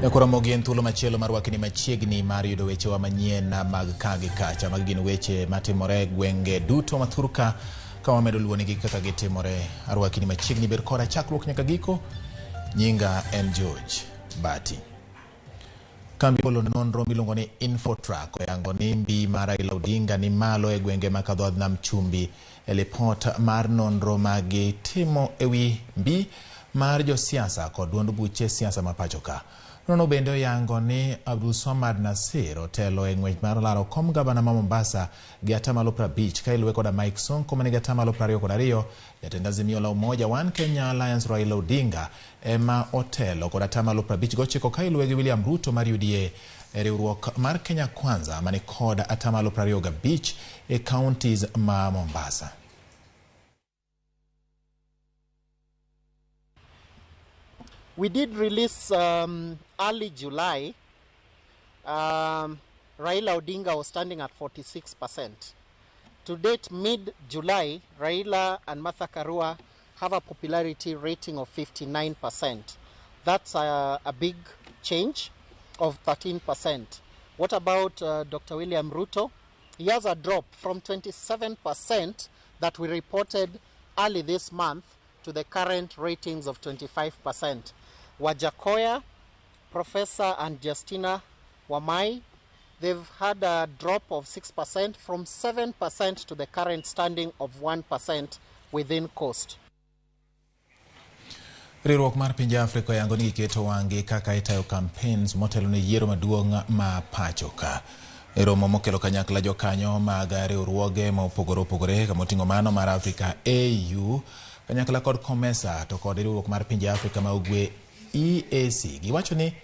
Koro en thuolo machielo mar wakni machiegni mar yudo wechewa manyien mag ka gi kacha. Magi gin weche matimore e gwenge duto ma thurka ka wamedo luonegi kaka gitimore. Arwakini machiegni ber koda chakruok nyaka giko. Nyinga en George Bati. Kambi golo nonro miluongo ni Infotrack oyango ni mbi mar Raila Odinga ni malo e gwenge ma kadho nam chumbi e lipot mar nonro ma gitimo ewi mbi mar josiasa kod duond buche siasa ma pacho ka. Nono bende oyango ni Abdulswamad Nasir otelo e ng'wech mar laro kom gavana ma Mombasa gi atamalo 50 ka iluwe koda Mike Sonko manigi atamalo 22. Jatend Azimio la Umoja One Kenya Alliance Raila Odinga ema otelo kod atamalo 59 ka iluwe gi William Ruto mar UDA e riwruok mar Kenya Kwanza mani kod atamalo 25 e counties ma Mombasa. We did release early July. Raila Odinga was standing at 46%. To date, mid-July, Raila and Martha Karua have a popularity rating of 59%. That's a big change of 13%. What about Dr. William Ruto? He has a drop from 27% that we reported early this month to the current ratings of 25%. Wajackoyah, Professor and Justina Wamai, they've had a drop of 6% from 7% to the current standing of 1% within Coast. Riwruok mar pinje Afrika oyango ni giketo wang'gi kaka itayo campaigns motelo ne yiero maduong' ma pacho ka. E romo mokelo kanyakla jokanyo mag riwruoge ma opogore opogore kamoting'o mano mar Africa AU kanyakla kod COMESA to kod riwruok mar pinje Afrika ma ugwe EAC. Giwacho ni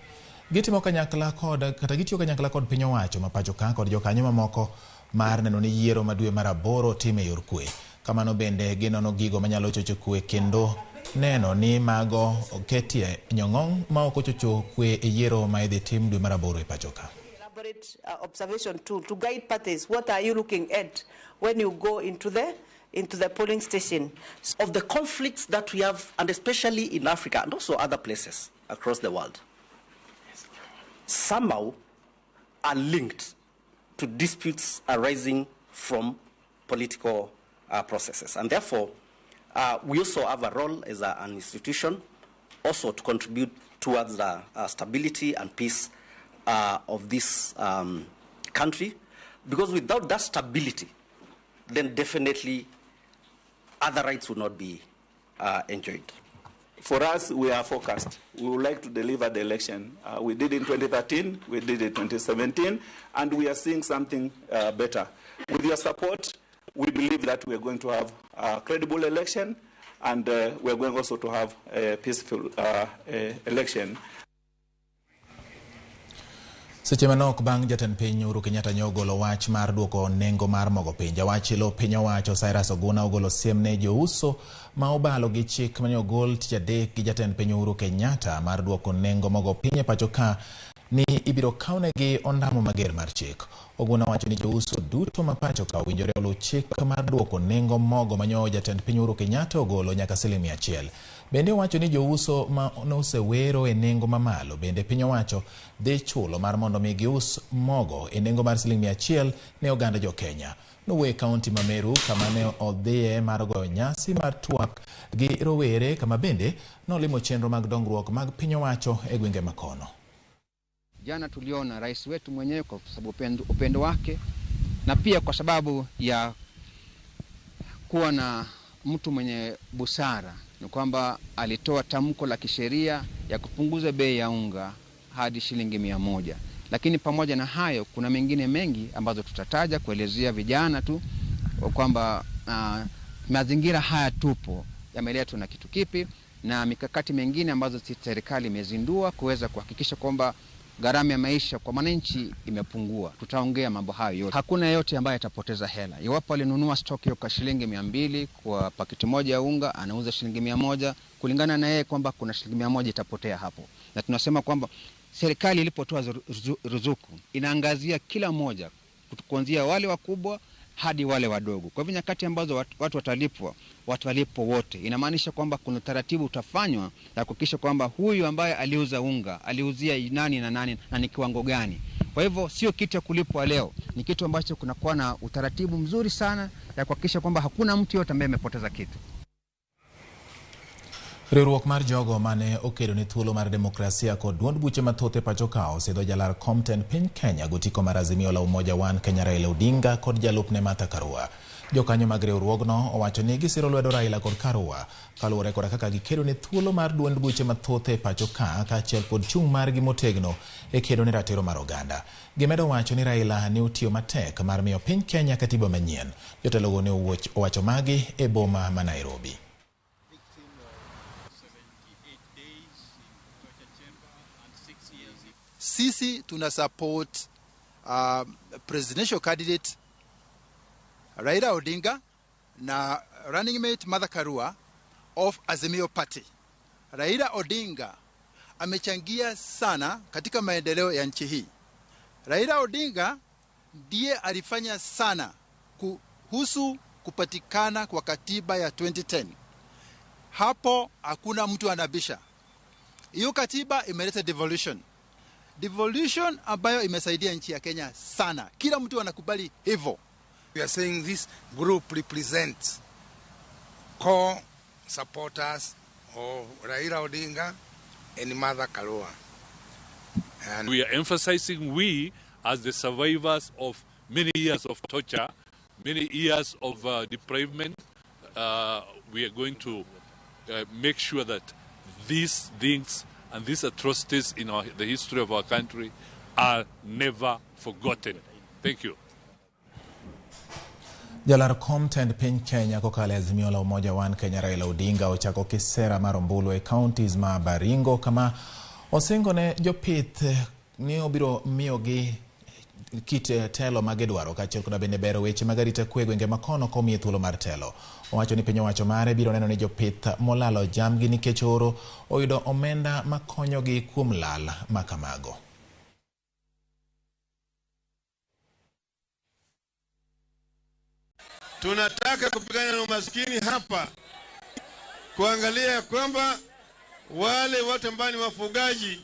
gitimo kanyakla kod kata gitiyo kanyakla kod piny owacho ma pacho ka kod jokanyo mamoko mar neno ni yiero ma dwe mar aboro tim e yor kwe. Kamano bende ginono gigo manyalo chocho kwe kendo neno ni mago oketie nyong'ong' ma ok ochocho kwe e yiero ma idhi tim dwe mar aboro e pacho ka. Elaborate observation tool to guide parties. What are you looking at when you go into the polling station? Of the conflicts that we have, and especially in Africa and also other places across the world, somehow are linked to disputes arising from political processes. And therefore, we also have a role as an institution also to contribute towards the stability and peace of this country, because without that stability, then definitely other rights will not be enjoyed. For us, we are focused. We would like to deliver the election. We did in 2013, we did it in 2017, and we are seeing something better. With your support, we believe that we are going to have a credible election, and we are going also to have a peaceful election. Seche manok bang' jatend piny Uhuru Kenyatta nyo ogolo wach mar duoko nengo mar mogo piny. Jawach lo piny owacho Cyrus Oguna ogolo siem ne jouso ma obalo gi chik mane ogol tich adek gi jatend piny Uhuru Kenyatta mar duoko nengo mogo piny e pacho ka ni ibiro kawnegi ondamo mager mar chik. Oguna wacho ni jouso duto ma pacho ka owinjore oluw chik mar duoko nengo mogo manyo jatend piny Uhuru Kenyatta ogolo nyaka siling 100. Bende owacho ni jouso ma nosewero e nengo mamalo bende piny owacho dhi chulo mar mondo mi gius mogo e nengo mar siling 100 ne oganda jo Kenya. Nowuoyo e kaunti ma Meru kama ne odhiye mar goyo nyasi mar twak gi rowere kama bende nolimo chenro mag dongruok mag piny owacho e gwenge makono. Jana tuliona rais wetu mwenyewe kwa sababu upendo wake na pia kwa sababu ya kuwa na mtu mwenye busara ni kwamba alitoa tamko la kisheria ya kupunguza bei ya unga hadi shilingi 100. Lakini pamoja na hayo kuna mengine mengi ambazo tutataja kuelezea vijana tu kwamba mazingira haya tupo yameletwa na kitu kipi na mikakati mengine ambazo serikali imezindua kuweza kuhakikisha kwamba gharama ya maisha kwa mwananchi imepungua. Tutaongea mambo hayo yote. Hakuna yeyote ambaye atapoteza hela. Iwapo alinunua stock hiyo kwa shilingi 200 kwa pakiti moja ya unga, anauza shilingi 100, kulingana na yeye kwamba kuna shilingi 100 itapotea hapo. Na tunasema kwamba serikali ilipotoa ruzuku inaangazia kila mmoja, kuanzia wale wakubwa hadi wale wadogo. Kwa hivyo nyakati ambazo watu watalipwa, watalipwa wote. Inamaanisha kwamba kuna taratibu utafanywa ya kuhakikisha kwamba huyu ambaye aliuza unga aliuzia nani na nani na ni kiwango gani. Kwa hivyo sio kitu cha kulipwa leo, ni kitu ambacho kunakuwa na utaratibu mzuri sana ya kuhakikisha kwamba hakuna mtu yote ambaye amepoteza kitu. Riwruok mar jogo mane okedo ne thuolo mar demokrasia kod duond buche mathoth e pacho ka osidho jalar kom tend piny Kenya gotiko mar Azimio la Umoja One Kenya Raila Odinga kod jalupne Martha Karua. Jokanyo mag riwruogno owacho ni gisiro lwedo Raila kod Karua kaluwore koda kaka gikedo ne thuolo mar duond buche mathoth e pacho ka kaachiel kod chung' margi motegno e kedo ne ratiro mar oganda. Gimedo wacho ni Raila ne otiyo matek mar miyo piny Kenya katiba manyien. Jotelogo ne owacho magi e boma ma Nairobi. Sisi tuna support presidential candidate Raila Odinga na running mate Martha Karua of Azimio Party. Raila Odinga amechangia sana katika maendeleo ya nchi hii. Raila Odinga ndiye alifanya sana kuhusu kupatikana kwa katiba ya 2010. Hapo hakuna mtu anabisha. Hiyo katiba imeleta devolution. Devolution ambayo imesaidia nchi ya Kenya sana. Kila mtu anakubali hivyo. We are saying this group represents core supporters of Raila Odinga and Martha Karua. And we are emphasizing we as the survivors of many years of torture, many years of deprivation, we are going to make sure that these things and these atrocities in the history of our country are never forgotten. Thank you. Jalar kom tend piny Kenya kokalo e Azimio la Umoja One Kenya Raila Odinga ochako kisera mar ombulu e counties ma Baringo kama osingo ne jopith ni obiro miyogi kit telo magidwaro kaachiel koda bende bero weche mag arita kwe e gwenge makono komiye thuolo mar telo. Owacho ni piny owacho mare biro neno ni jopith molalo jamgi nikech oro oyudo omenda makonyogi kuom lal makamago. Tunataka kupigana na umaskini hapa, kuangalia kwamba wale watu ambao ni wafugaji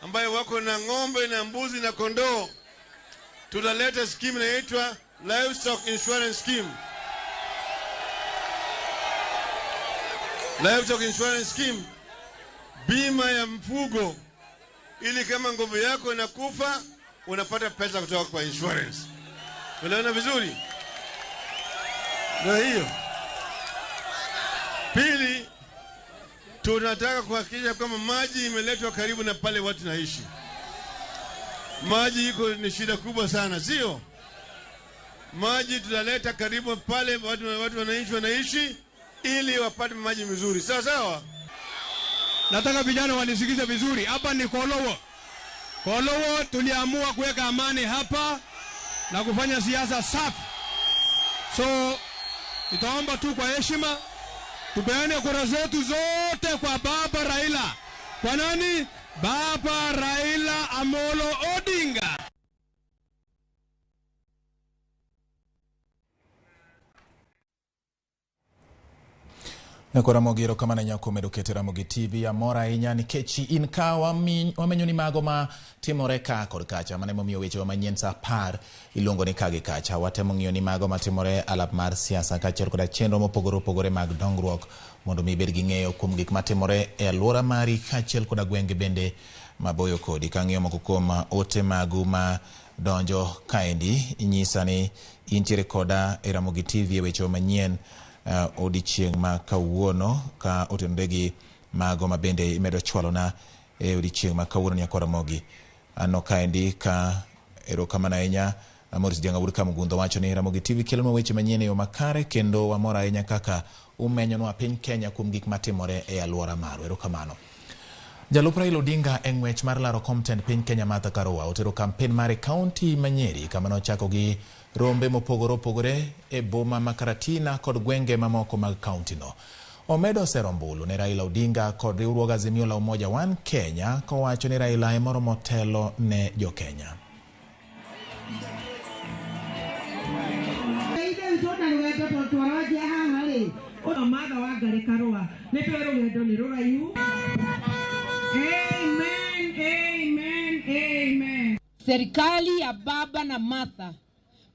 ambaye wako na ng'ombe na mbuzi na kondoo, tutaleta scheme inaitwa Livestock Insurance Scheme. Livestock Insurance Scheme, bima ya mfugo, ili kama ng'ombe yako inakufa unapata pesa kutoka kwa insurance. Unaona vizuri? Na hiyo. Pili, tunataka kuhakikisha kwamba maji imeletwa karibu na pale watu naishi. Maji iko ni shida kubwa sana, sio? Maji tutaleta karibu pale watu wanaishi ili wapate maji mzuri. Sawa sawa? Nataka vijana wanisikize vizuri. Hapa ni Kolowo. Kolowo tuliamua kuweka amani hapa na kufanya siasa safi. So nitaomba tu kwa heshima tupeane kura zetu zote kwa Baba Raila. Kwa nani? Baba Raila Amolo Odinga. Nyakora Mogiro kama na nyako medo kete Ramogi TV amor ahinya nikech in ka wamenyo ni mago ma timore ka kod kacha mane momiyo weche manyien sa 10 iluongo ni ka gi kacha. Watemo ng'iyo ni mago matimore alap mar siasa kaachiel koda chenro mopogore opogore mag dongruok mondo mi ibed gi ng'eyo kuom gik matimore e alwora mari kaachiel koda gwenge bende maboyo kodi. Kang'iyo moko kuom ote magu ma donjo kaendi inyisa ni intiere koda e Ramogi TV e weche manyien odiechieng' ma kawuono ka otenore gi mago ma bende imedo chwalona e odiechieng' ma kawuono nyakora Ramogi. Anno kaendi ka erokamano ahinya Morris Dianga wuod Kamgundho wacho ni Ramogi TV kelonwa weche manyien e yo makare kendo wamor ahinya kaka umenyonwa piny Kenya kuom gik matimore e alwora marwa. Erokamano. Jalup Raila Odinga e ng'wech mar laro kom tend piny Kenya Martha Karua otero kampen mare kaunti ma Nyeri kama nochako gi rombe mopogore opogore e boma ma Karatina kod gwenge mamoko mag kaunti no. Omedo sero ombulu ne Raila Odinga kod riwruog Azimio la Umoja One Kenya kowacho ni Raila ema oromo telo ne jo Kenya. Twaranjia haha rĩ ũno Martha Wangari Karũa nĩ tũĩ rũgendo nĩ rũraihu. Amen, amen, amen. Serikali ya Baba na Martha,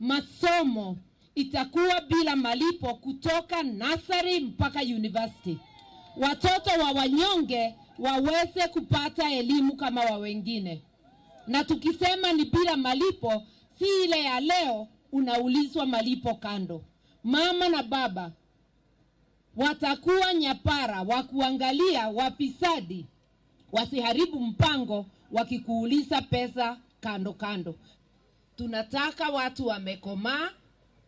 masomo itakuwa bila malipo kutoka nursery mpaka university. Watoto wa wanyonge waweze kupata elimu kama wa wengine. Na tukisema ni bila malipo, si ile ya leo unaulizwa malipo kando. Mama na baba watakuwa nyapara wa kuangalia wafisadi wasiharibu mpango wakikuuliza pesa kando kando. Tunataka watu wamekomaa,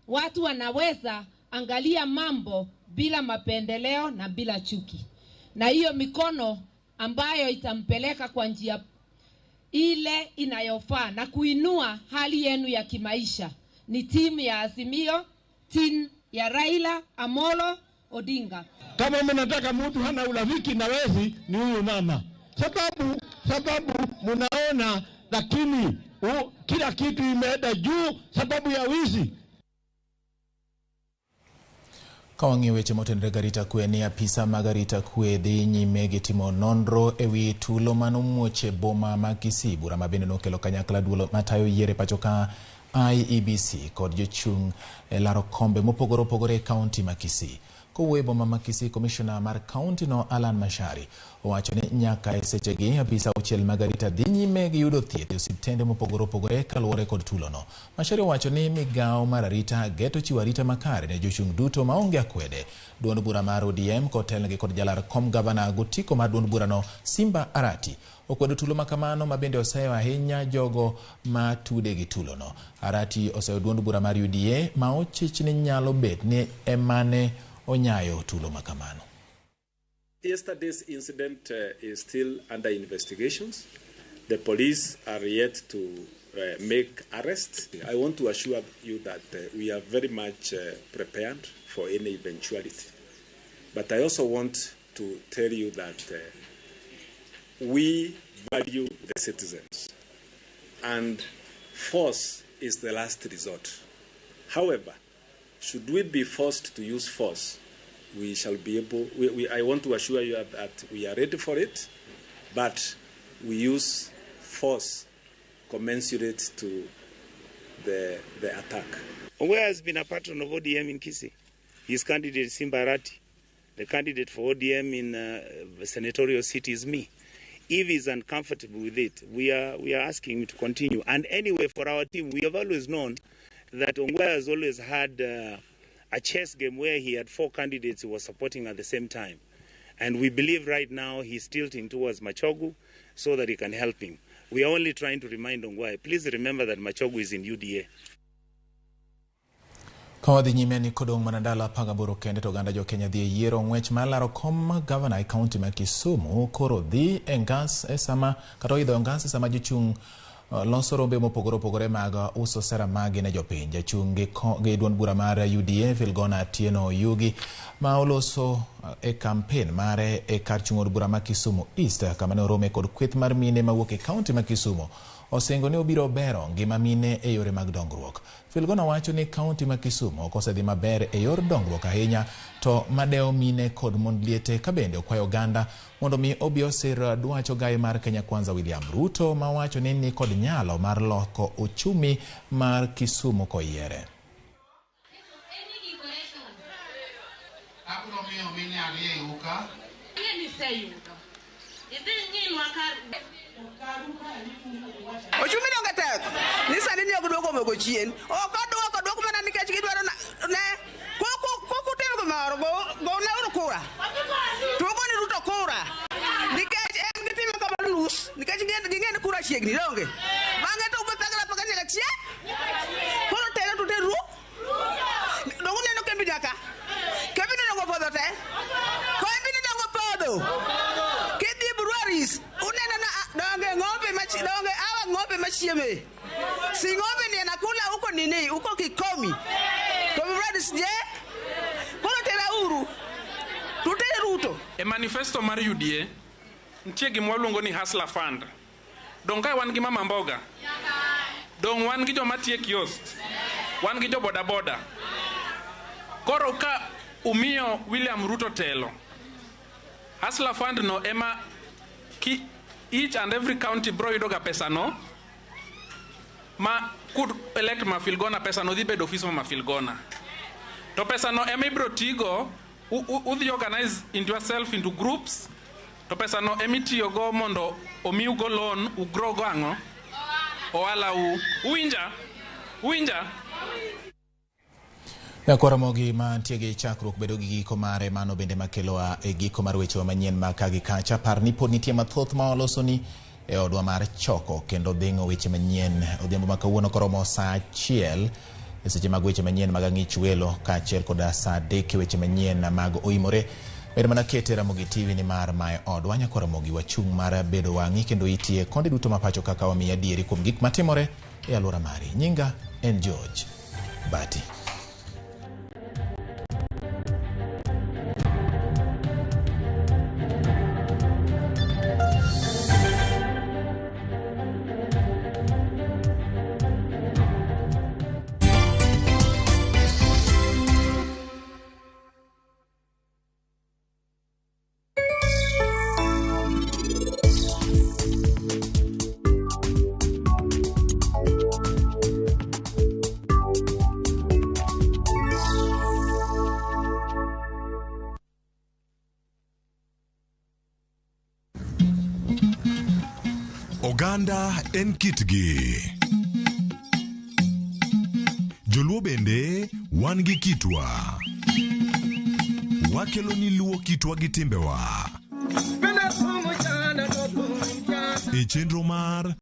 watu wanaweza angalia mambo bila mapendeleo na bila chuki. Na hiyo mikono ambayo itampeleka kwa njia ile inayofaa na kuinua hali yenu ya kimaisha ni timu ya Azimio, timu ya Raila Amolo Odinga. Kama mnataka mtu hana urafiki na wezi ni huyu mama, sababu mnaona, lakini kila kitu imeenda juu sababu ya wizi. Ka wang'iyo weche motenore gi arita kwe ni apisa mag arita kwe dhi nyime gi timo nonro ewi tulo manomuoch e boma ma Kisii, bura ma bende nokelo kanyakla duol matayo yiero e pacho ka IEBC kod jochung' e laro kombe mopogore opogore e kaunti ma Kisii. Kowuoyo e boma ma Kisii, komishona mar kaunti no Alan Mashari owacho ni nyaka e sechegi apisa auchiel mag arita dhi nyime gi yudo thieth e osiptende mopogore opogore kaluwore kod tulono. Mashari owacho ni migawo mar arita geto chiwo arita makare ne jochung' duto maonge akwede. Duond bura mar ODM kotelnegi kod jalar kom gavana gotiko mar duond burano Simba Arati okwedo tulo makamano ma bende oseyo ahinya jogo ma tude gi tulono. Arati oseyo duond bura mar UDA ma ochich ni nyalo bet ni emane onyayo tulo makamano. Yesterday's incident is still under investigations. The police are yet to make arrests. I want to assure you that we are very much prepared for any eventuality. But I also want to tell you that we value the citizens, and force is the last resort. However, should we be forced to use force, we shall be able, I want to assure you that we are ready for it, but we use force commensurate to the attack. Ongwae has been a patron of ODM in Kisii. His candidate, Simba Arati, the candidate for ODM in senatorial seat is me. If he's uncomfortable with it, we are asking him to continue. And anyway, for our team, we have always known that Ongwae has always had a chess game where he had 4 candidates he was supporting at the same time. And we believe right now he's tilting towards Machogu so that he can help him. We are only trying to remind Ongwae, please remember that Machogu is in UDA. Ka wadhi nyime ni kodong' mana ndalo 18 kende to oganda jo Kenya dhi e yiero ng'wech mar laro kom gavana e kaunti ma Kisumu koro dhi e ngas e sama kata oidho ngas e sama jochung' loso rombe mopogore opogore mag uso sera magi ne jopiny. Jachung' gi duond bura mar UDA Filgona Atieno Oyugi ma oloso e kampen mare e kar chung' od bura ma Kisumu East kama ne orome kod kweth mar mine mawuok e kaunti ma Kisumu osingo ni obiro bero ngima mine e yore mag dongruok. Filgona wacho ni kaunti ma Kisumu ok osedhi maber e yor dongruok ahinya to madewo mine kod mond liete ka bende okwayo oganda mondo mi obi osir dwach ogaye mar Kenya Kwanza William Ruto ma wacho ni ni kod nyalo mar loko uchumi mar Kisumu koyiere. Ochumi donge tek ni sani ni ok duoko mogo chien ok oduoko duoko mana nikech gidwaro ne kukutimo gimoro goneuru kura to ugone Ruto kura nikech en gitimo kamano nus nikech ging'e ni kura chiegni donge bang'e to ubethagre paka nyaka chieng' koro tero to teru donge uneno kembi nyaka kembi ni dongo podho te kembi ni dongo podho kidhi breweries uneno na donge ng'ombe donge awa ng'ombe machieme si ng'ombe ni anakula huko nini huko Kikomi to breweries je koro tera uru tutere Ruto. E manifesto mar UDA nitie gima waluongo ni Hustler Fund. Dong kae wan gi mama mboga, dong wan gi joma tiye kiosk, wan gi jo boda boda. Koro ka umiyo William Ruto telo, Hustler Fund no ema ki each and every county bro yudoga pesa no ma kud elect Mafilgona, pesa no dhi bedo ofis ma Mafilgona. To pesa no ema ibro tigo udhi organize into yourself into groups, to pesa no ema itiyogo mondo omiugo loan ugrow go ang'o ohala u. Uwinja? Uwinja? Nyakwaramogi mantie gi chakruok bedo gi giko mare, mano bende makelowa e giko mar wechewa manyien ma ka gi kacha. Par ni pod nitie mathoth ma walosoni e odwa mar choko kendo dhing'o weche manyien odhiambo ma kawuono koromo saa 1 e seche mag weche manyien mag ang'ich welo kaachiel koda saa 3 e weche manyien mag oimore. Med mana kete Ramogi TV nimar mae odwa. Nyakwaramogi wachung' mar bedo wang'i kendo itie konde duto ma pacho kaka wamiyi adieri kuom gik matimore e alwora mari. Nyinga en George Bati. Oganda en kitgi. Joluo bende wan gi kitwa. Wakelo ni luo kitwa gi timbewa. E chenro mar